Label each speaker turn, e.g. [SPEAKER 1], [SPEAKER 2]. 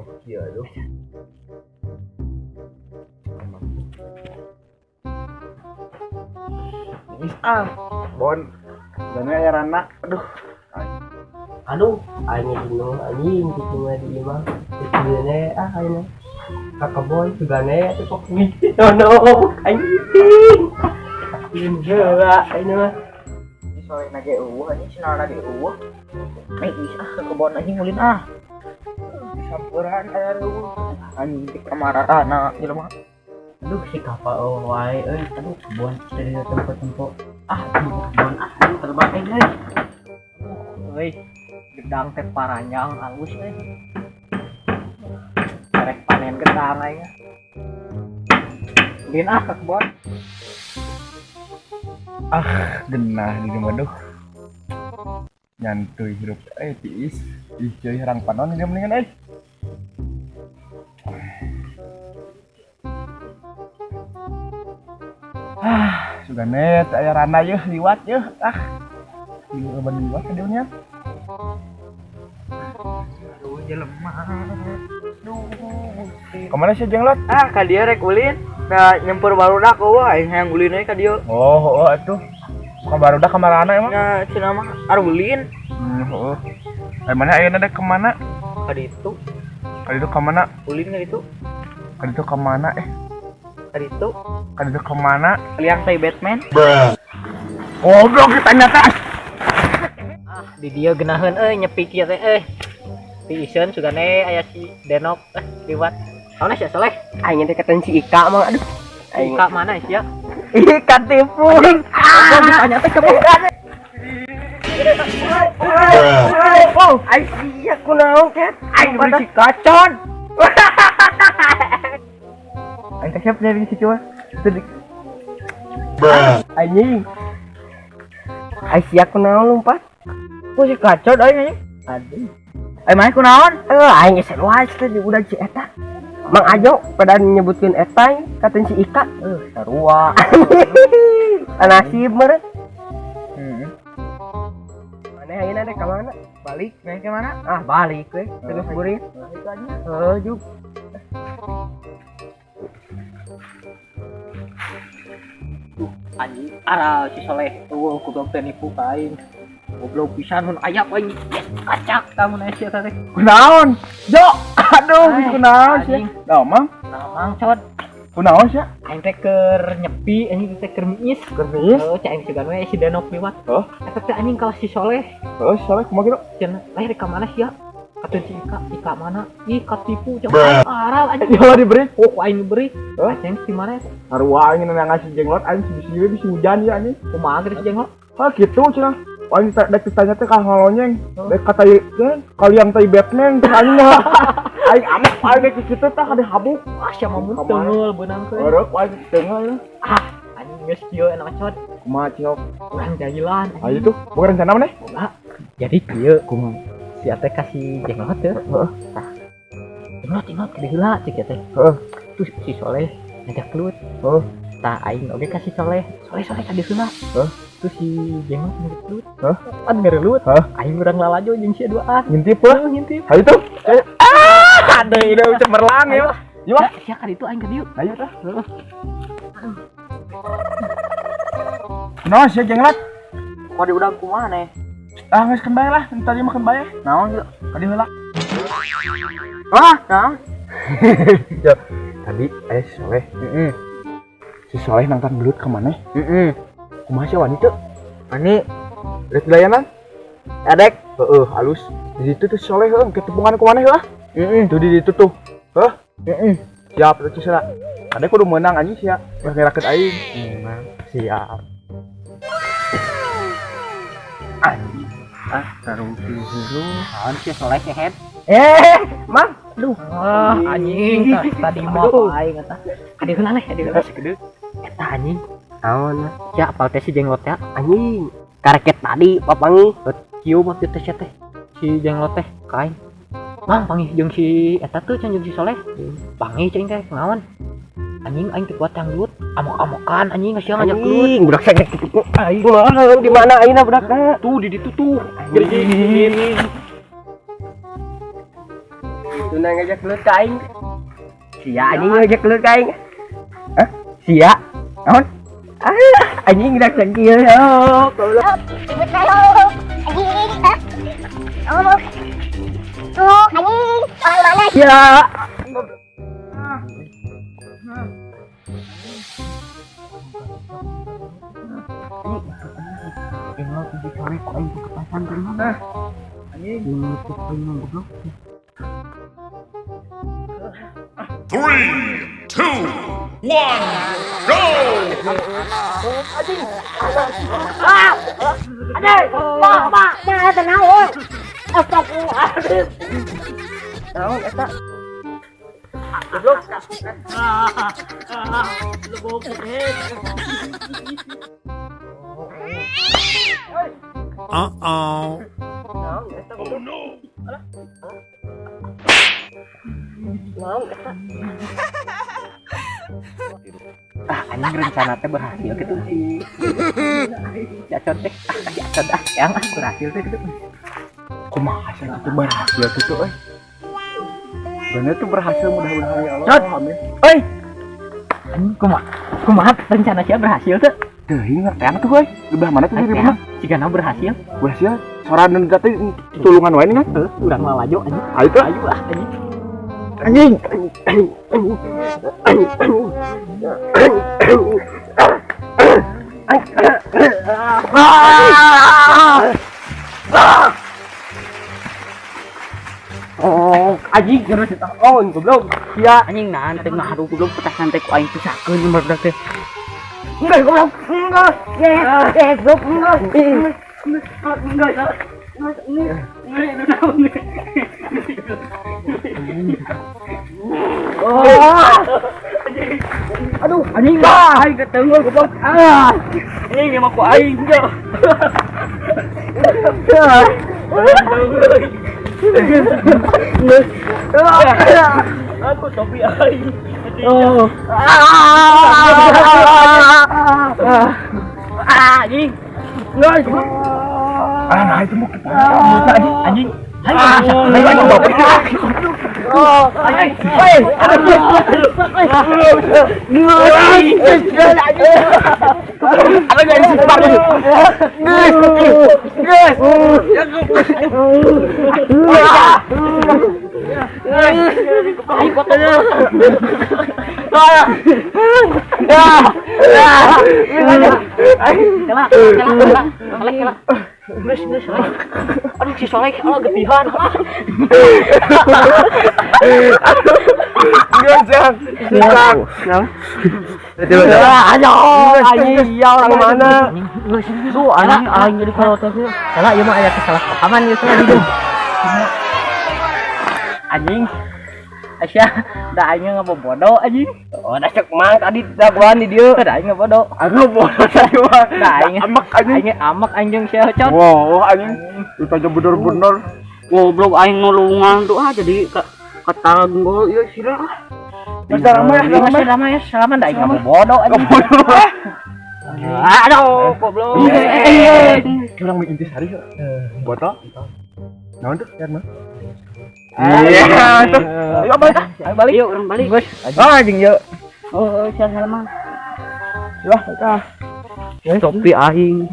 [SPEAKER 1] Jenuh kieu, aduh. Emang. Ini ah, Bon. Dan aya rana. Aduh.
[SPEAKER 2] Aduh, aing jenuh anjing kitu mah di imah. Kieu ah aing. Ka kebon sugane teh kok no anjing. Anjing heula aing mah.
[SPEAKER 3] Sore nage eueuh anjing, sinal nage eueuh. Eh, geus ah ke kebon anjing, ulin ah. Disamperan aya eueuh. Anjing di kamarana jelema.
[SPEAKER 4] Aduh, si kapa oh wae euy. Aduh, kebon dari tempo-tempo. Ah, aduh, kebon ah, aduh terbang euy. Euy, gedang teh paranjang halus euy. Rek panen gedang aing. Ulin ah ke kebon.
[SPEAKER 1] Ah, genah di rumah, duh. Nyantuy hirup eh tiis. Ih, cuy herang panon dia mendingan eh. Ah, sugane teh aya rana yeuh liwat yeuh. Ah. Ieu ban liwat ka dieu nya.
[SPEAKER 3] Aduh, jelema. Aduh, Gusti.
[SPEAKER 1] Kemana sih jenglot?
[SPEAKER 3] Ah, ka dieu rek ulin. Nah, nyempur barudak eueuh aing hayang ulin we ka dieu.
[SPEAKER 1] Oh, oh, atuh. Ka barudak ka marana emang?
[SPEAKER 3] Nya cenah mah arulin.
[SPEAKER 1] Heeh. Eh, mana ayeuna dek kemana?
[SPEAKER 3] Ka ditu.
[SPEAKER 1] Ka ditu ka mana?
[SPEAKER 3] Ulin ka ditu.
[SPEAKER 1] Ka ditu ka mana eh?
[SPEAKER 3] Ka ditu.
[SPEAKER 1] Ka ditu ka mana?
[SPEAKER 3] Liang tai Batman.
[SPEAKER 1] Goblok ditanya teh.
[SPEAKER 4] Ah, di dieu geunaheun euy nyepi kieu teh euy. Tiiseun sugane aya si Denok liwat. Naon sia Soleh?
[SPEAKER 2] Aing teh katan si Ika mah aduh. Aing
[SPEAKER 4] Ika mana sia?
[SPEAKER 2] Ika tipu.
[SPEAKER 4] Ah, ditanya teh kamu.
[SPEAKER 2] Oh, aing sia kunaon ket?
[SPEAKER 3] Aing beri si kacon. Aing teh siap nyari si cua. Itu di
[SPEAKER 2] Anjing. Aing sia kunaon lompat?
[SPEAKER 3] Ku si kacon aing anjing.
[SPEAKER 2] Aduh.
[SPEAKER 3] Aing mah kunaon?
[SPEAKER 2] Eh, aing geus wae teh di udah si eta. Mang Ajo pada nyebutkeun eta katen si Ika.
[SPEAKER 3] Sarua.
[SPEAKER 2] Nasib meureun.
[SPEAKER 3] Heeh.
[SPEAKER 2] Mana ayeuna dek ka mana?
[SPEAKER 3] Balik, naik ke mana?
[SPEAKER 2] Ah, balik we. Terus guring.
[SPEAKER 3] Balik aja.
[SPEAKER 2] Heuh, juk.
[SPEAKER 4] Anjing, aral si Soleh. Eueuh goblok teh nipu ka aing. Goblok pisan mun aya aing kacak ka mun aya sia teh.
[SPEAKER 1] Kunaon? Jo, aduh,
[SPEAKER 4] Ay,
[SPEAKER 1] kunaon sia?
[SPEAKER 4] anjing.
[SPEAKER 1] Nah, Mang,
[SPEAKER 4] Nah, Mang cod.
[SPEAKER 1] kunaon sia?
[SPEAKER 4] Aing teh keur nyepi, anjing teh keur miis.
[SPEAKER 1] Keur miis?
[SPEAKER 4] Heuh, cai aing sugan we si Denok liwat.
[SPEAKER 1] Heuh.
[SPEAKER 4] Eta teh anjing kalah si Soleh.
[SPEAKER 1] Heuh, si Soleh kumaha kitu?
[SPEAKER 4] Cenah, lahir ka mana sia? Kata si Ika, Ika mana? Ih, katipu cek aing aral anjing.
[SPEAKER 1] Jawa diberi.
[SPEAKER 4] Oh, ku aing diberi.
[SPEAKER 1] Heuh.
[SPEAKER 4] Anjing di mana eta?
[SPEAKER 1] Sarua aing nang ngasih jenglot aing bisi we bisi hujan ya anjing.
[SPEAKER 4] Kumaha geus jenglot?
[SPEAKER 1] Hah, kitu cenah. Aing dek ditanya teh ka holonyeng. Dek kata ieu teh kalian tai Batman teh anjing mah. Aing amek aing dek kitu tah kade habuk.
[SPEAKER 4] Ah, sia mah mun
[SPEAKER 1] Kamana?
[SPEAKER 4] teunggeul beunang teh.
[SPEAKER 1] Eureuk aing teunggeul ya.
[SPEAKER 4] Ah, anjing geus kieu enak cod.
[SPEAKER 1] Kumaha ciok?
[SPEAKER 4] Urang jahilan.
[SPEAKER 1] Ayo tuh, bukan rencana maneh?
[SPEAKER 4] Boga. Jadi kieu kumaha? Si Ate kasih jenglot teh.
[SPEAKER 1] Heeh.
[SPEAKER 4] Tah. Jenglot jenglot kade heula cek ya teh.
[SPEAKER 1] Heeh.
[SPEAKER 4] Terus si Soleh ngajak kelut.
[SPEAKER 1] Heeh.
[SPEAKER 4] Tah aing oge kasih Soleh. Soleh Soleh kade heula.
[SPEAKER 1] Heeh.
[SPEAKER 4] Terus si jenglot ngajak kelut.
[SPEAKER 1] Heeh.
[SPEAKER 4] Pan ngerelut.
[SPEAKER 1] Heeh.
[SPEAKER 4] Aing urang lalajo jeung sia duaan.
[SPEAKER 1] Ngintip heuh.
[SPEAKER 4] Heuh, ngintip.
[SPEAKER 1] Ayo tuh. Ah, ada ide cemerlang ya. Yuk.
[SPEAKER 4] Ya, sia ka ditu aing ka dieu.
[SPEAKER 1] Ayo tah.
[SPEAKER 4] Heeh.
[SPEAKER 1] Kunaon sia jenglot?
[SPEAKER 3] Kok di udang kumaha nih?
[SPEAKER 1] Ah, geus keun bae lah, tadi mah keun bae.
[SPEAKER 3] Naon ieu?
[SPEAKER 1] Kadi heula.
[SPEAKER 3] Wah, naon?
[SPEAKER 1] Ya, tadi aya si Soleh.
[SPEAKER 3] Heeh.
[SPEAKER 1] Si Soleh nangtang belut ka maneh?
[SPEAKER 3] Heeh.
[SPEAKER 1] Kumaha sia wani teu?
[SPEAKER 3] Ani
[SPEAKER 1] Rek dilayanan?
[SPEAKER 3] adek.
[SPEAKER 1] Heeh, halus. Di ditu tuh si Soleh heuh, ketepungan ku maneh heuh.
[SPEAKER 3] Heeh.
[SPEAKER 1] Tuh di ditu tuh. Heuh,
[SPEAKER 3] Heeh.
[SPEAKER 1] siap tuh sia. Ade kudu meunang anjing sia. Ulah ngerakeun aing.
[SPEAKER 3] Siap.
[SPEAKER 1] Anjing.
[SPEAKER 3] Ah, taruh dulu.
[SPEAKER 4] Naon sia Soleh kehed?
[SPEAKER 2] Eh, Mang. Aduh.
[SPEAKER 4] Ah, anjing tadi mah aing eta. Kade heula leh, kade heula. Eta anjing.
[SPEAKER 2] Naon?
[SPEAKER 4] Ya apal teh si jenglot ya.
[SPEAKER 2] Anjing. Kareket tadi papangi.
[SPEAKER 4] Kieu mah teh sia teh. Si jenglot teh ka aing. Mang panggih jeung si eta tuh jeung si Soleh. Panggih cing teh kunaon? Anjing aing teu kuat yang gelut. Amok-amokan anjing geus ngajak gelut.
[SPEAKER 2] Anjing, budak saya kitu. Aing kunaon di mana ayeuna budakna?
[SPEAKER 4] Tuh di ditu tuh.
[SPEAKER 2] Anjing. Tuna ngajak gelut ka aing. Sia anjing ngajak gelut ka aing. Hah? Sia. Naon? Ah, anjing dak sakieu. Oh, goblok. Ya.
[SPEAKER 4] Anjing.
[SPEAKER 5] 3, 2, 1, go!
[SPEAKER 4] Astagfirullahaladzim.
[SPEAKER 2] Naon eta? Goblok.
[SPEAKER 5] Uh-oh.
[SPEAKER 2] Naon eta goblok?
[SPEAKER 5] Oh no.
[SPEAKER 2] Naon eta? Ah, anjing rencana teh berhasil gitu sih. Jacot teh, ah jacot ah, yang ah berhasil teh gitu.
[SPEAKER 1] Kumaha sih itu berhasil gitu euy. Bener tuh berhasil mudah-mudahan ya Allah.
[SPEAKER 4] Cot.
[SPEAKER 1] Amin.
[SPEAKER 4] Oi. Anjing kumaha? Kumaha rencana sia berhasil teh?
[SPEAKER 1] Teuing ngertean tuh euy. Di belah mana tuh di rumah?
[SPEAKER 4] Jigana berhasil.
[SPEAKER 1] Berhasil. Sorangan teh tulungan wae nih kan.
[SPEAKER 4] Heuh, urang lalajo anjing.
[SPEAKER 1] Ayo tuh.
[SPEAKER 4] Ayo ah anjing.
[SPEAKER 1] Anjing.
[SPEAKER 2] Oh, anjing terus oh goblok. Sia
[SPEAKER 4] Anjing nah teh ngaharu goblok petasan teh ku aing pisahkeun barudak teh.
[SPEAKER 2] Enggak goblok. Enggak. Eh, goblok enggak. Enggak.
[SPEAKER 4] Aduh, anjing ah, aing ketenggol goblok. Ah. Anjing emang ku aing enggak.
[SPEAKER 2] Aku topi aing.
[SPEAKER 4] Oh. Ah, anjing.
[SPEAKER 1] Enggak. Ah, nah itu mau kita.
[SPEAKER 4] Anjing, anjing. Ayo, ayo, ayo, Aduh si Soleh, oh getihan.
[SPEAKER 1] Enggak, Jang.
[SPEAKER 2] Ayo, anjing, iya orang mana?
[SPEAKER 4] Tuh anjing aing jadi kalau teh. Salah ieu mah aya kesalahpahaman ieu teh anjing. Anjing. Aisyah, da aing ngabobodo anjing.
[SPEAKER 2] Oh, da cek mang tadi daguan di dieu.
[SPEAKER 4] Da aing ngabodo.
[SPEAKER 1] Aku bodoh tadi mah.
[SPEAKER 4] Da aing
[SPEAKER 1] amak anjing.
[SPEAKER 4] Aing amak anjing sia cot.
[SPEAKER 1] Wow, anjing. Ditanya bener-bener.
[SPEAKER 3] Goblok aing nulungan tuh ah jadi ketanggol ieu sira.
[SPEAKER 1] Selama ya,
[SPEAKER 4] selama ya, selama da aing ngabobodo anjing.
[SPEAKER 3] Aduh, goblok.
[SPEAKER 1] Urang mie intisari heuh. Botol. Naon tuh? Yan mah. Iya, tuh. Ayo balik ah.
[SPEAKER 4] Ayo balik.
[SPEAKER 3] Yuk, urang balik.
[SPEAKER 1] Ah, anjing yuk.
[SPEAKER 3] Oh, sia salama.
[SPEAKER 1] Lah, ah.
[SPEAKER 3] Topi aing.